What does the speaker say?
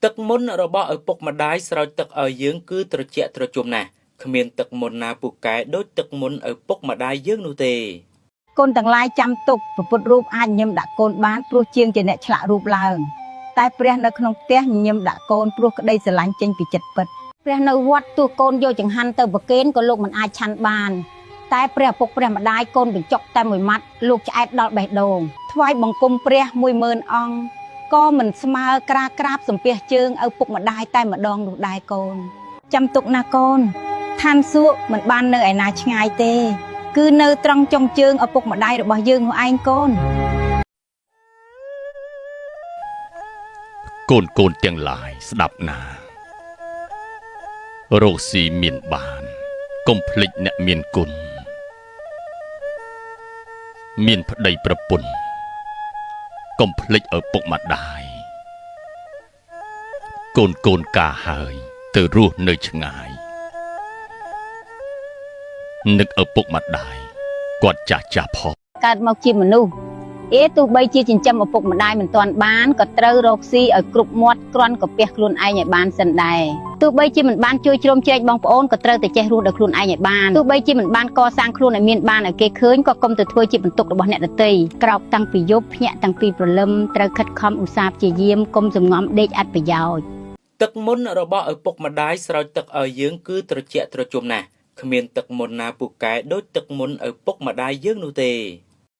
ទឹកមន្តរបស់ឪពុកម្ដាយស្រោចទឹកឲ្យយើងគឺត្រជាក់ត្រជុំណាស់គ្មានទឹកមន្តណាពូកែដូចទឹកមន្តឪពុកម្ដាយយើងនោះទេ កូនទាំងឡាយចាំទុកព្រះពុទ្ធរូបអាចញញឹមដាក់កូនបានព្រោះជាងជាអ្នកឆ្លាក់រូបឡើងតែព្រះនៅក្នុងផ្ទះញញឹមដាក់កូនព្រោះក្តីស្រឡាញ់ចេញពីចិត្តពិត ព្រះនៅវត្តទោះកូនយកចង្ហាន់ទៅប្រគេនក៏លោកមិនអាចឆាន់បានតែព្រះឪពុកព្រះម្ដាយកូនបញ្ចុកតែមួយម៉ាត់លោកឆ្អែតដល់បេះដូង ថ្វាយបង្គំព្រះ10000អង្គក៏មិនស្មើក្រាក្រាបសំពះជើងឪពុកម្ដាយតែម្ដងនោះដែរកូនចាំទុកណាកូនឋានសួគ៌មិនបាននៅឯណាឆ្ងាយទេគឺនៅត្រង់ចុងជើងឪពុកម្ដាយរបស់យើងនោះឯងកូន កូនកូនទាំងឡាយស្ដាប់ណារកស៊ីមានបានកុំភ្លេចអ្នកមានគុណមានប្តីប្រពន្ធកុំភ្លេចឪពុកម្ដាយកូនកូនកាហើយទៅរស់នៅឆ្ងាយនឹកឪពុកម្ដាយគាត់ចាស់ចាស់ផង កើតមកជាមនុស្សអេទោះបីជាចិញ្ចឹមឪពុកម្ដាយមិនទាន់បានក៏ត្រូវរកស៊ីឲ្យគ្រប់មាត់គ្រាន់កាពះខ្លួនឯងឲ្យបានសិនដែរទោះបីជាមិនបានជួយជ្រោមជ្រែងបងប្អូនក៏ត្រូវតែចេះរស់ដោយខ្លួនឯងឲ្យបានទោះបីជាមិនបានកសាងខ្លួនឲ្យមានបានឲ្យគេឃើញក៏កុំទៅធ្វើជាបន្ទុករបស់អ្នកដទៃក្រោកតាំងពីយប់ភ្ញាក់តាំងពីព្រលឹមត្រូវខិតខំឧស្សាហ៍ព្យាយាមកុំសំងំដេកអត្ថប្រយោជន៍ ទឹកមន្តរបស់ឪពុកម្ដាយស្រោចទឹកឲ្យយើងគឺត្រជាក់ត្រជុំណាស់គ្មានទឹកមន្តណាពូកែដូចទឹកមន្តឪពុកម្ដាយយើងនោះទេ។